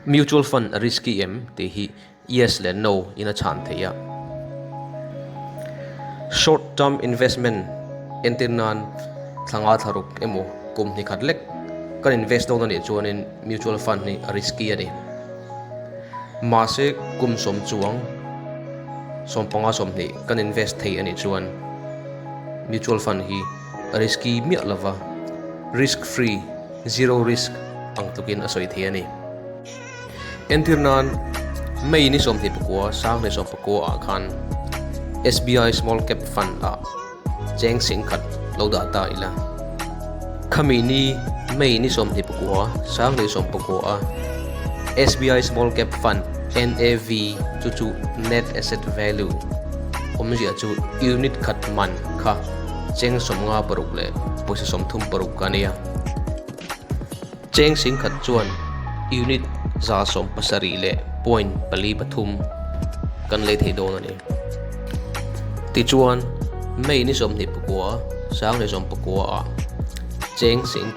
Mutual fund a risky em tih hi yes leh no in a chhan theih a. Short term investment entir nan thla nga thla ruk emaw kum hnih khat lek kan invest dawn a nih chuanin mutual fund hi a risky a ni. Mahse kum sawm chuang 15 20 kan invest thei a nih chuan mutual fund hi a risky miah lova risk free zero risk ang tlukin a sawi thei a ni. Entir nan May ni 29 2019 ah khan SBI Small Cap Fund ah cheng 10,000 lo dah ta ila. Khami ni May ni 29 2019 a SBI Small Cap Fund NAV chu chu Net Asset Value awmzia chu unit khat man kha cheng 56 leh pawisa 36 ka nia. Cheng 10,000 chuan unit 170 leh point pali pathum kan lei thei dawn a ni. Tichuan, May ni 29, 2019 ah cheng 10,000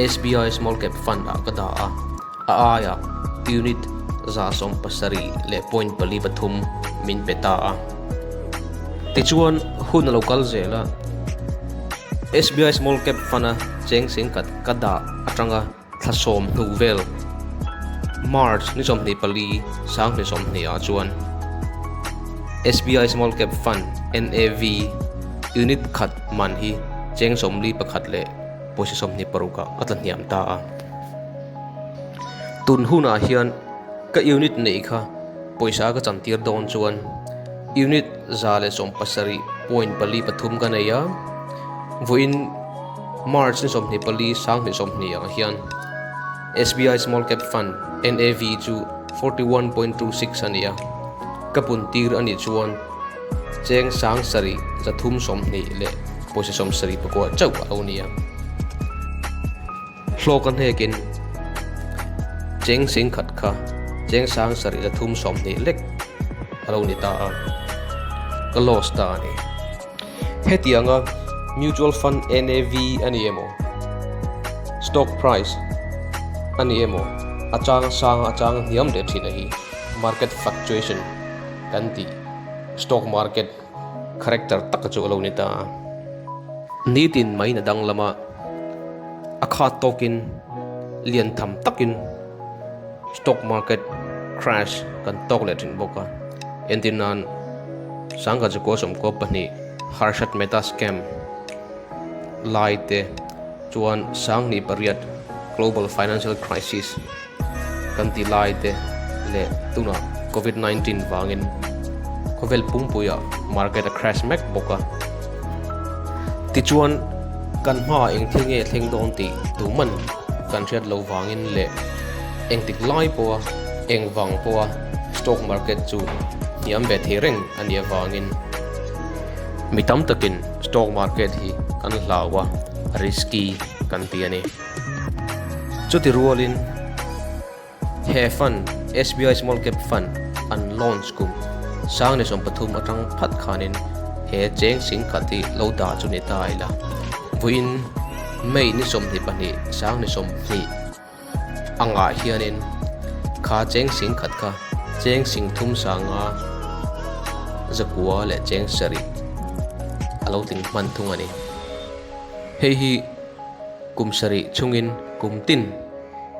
SBI Small Cap Fund ah ka dah a, a aiah unit 170 leh point pali pathum min pe ta a. Tichuan, hun a lo kal zel a, SBI Small Cap Fund-a cheng 10,000 ka dah atanga thla sawm hnu vel March ni 24 2020 ah chuan SBI Small Cap Fund NAV unit khat man hi cheng 41 leh pawisa 26 ah a tla hniam ta a. Tun hunah hian ka unit neih kha pawisa ka chantir dawn chuan unit 170.43 ka nei a, vawiin March ni 24 2020 ah hian SBI Small Cap Fund NAV chu 41.26 a ni a, ka pun tir a nih chuan cheng 7 320 leh pawisa 74 chauh a lo ni a. Hlawk a hnekin cheng 10,000 kha cheng 7,320 lek a lo ni ta a, ka loss ta a ni. Hetianga mutual fund NAV a ni emaw, stock price a ni emaw, a chang sang a chang hniam leh thin a hi market fluctuation kan tih stock market character taka chu a lo ni ta a. Nitin mai na dang lama a khat tawkin lian tham takin stock market crash kan tawk leh thin bawk a. Entir nan sangha chu kaw sawmkaw pahnih Harshad Mehta scam lai te chuan 2008 global financial crisis kan ti lai te leh tunah covid 19 vangin khawvel pumpuiah market a crash mek bawk a. Tichuan kan hmaah eng thil nge thleng dawn tih tuman kan hriat lo vangin leh engtik lai pawha eng vang pawha stock market chu hniam ve thei reng a nih avangin mi tam takin stock market hi kan hlau a, risky kan ti a ni. Chuti rualin he fund SBI Small Cap Fund an launch kum 2013 atang phat khanin he cheng 10,000 hi lo dah chu ni ta ila. Vawiin May ni 22 2020 angah hianin kha cheng 10,000 kha cheng 3,000 sanga zakua leh cheng 7 a lo tling hman thung a ni. Hei hi kum sarih chungin kum tin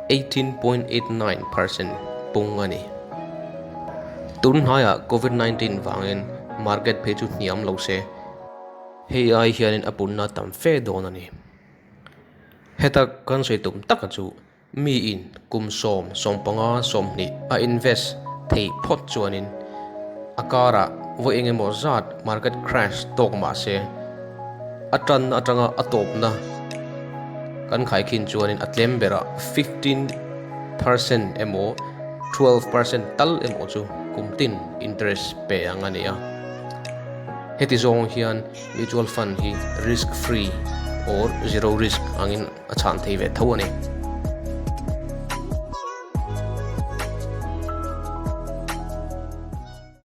18.89% pung a ni. Tun hnaiah covid 19 vangin market phei chu hniam lo se hei ai hianin a punna tam fe dawn a ni. Heta kan sawi tum taka chu miin kum sawm 15 20 a invest theih phawt chuanin a karah vawi eng emaw zat market crash tawk mah se a tan atanga a tawpna kan khaikhin chuanin a tlem berah 15% emaw 12% tal emaw chu kum tin interest pe ang a ni a. Heti zawng hian mutual fund hi risk free or zero risk angin a chhan thei ve tho a ni.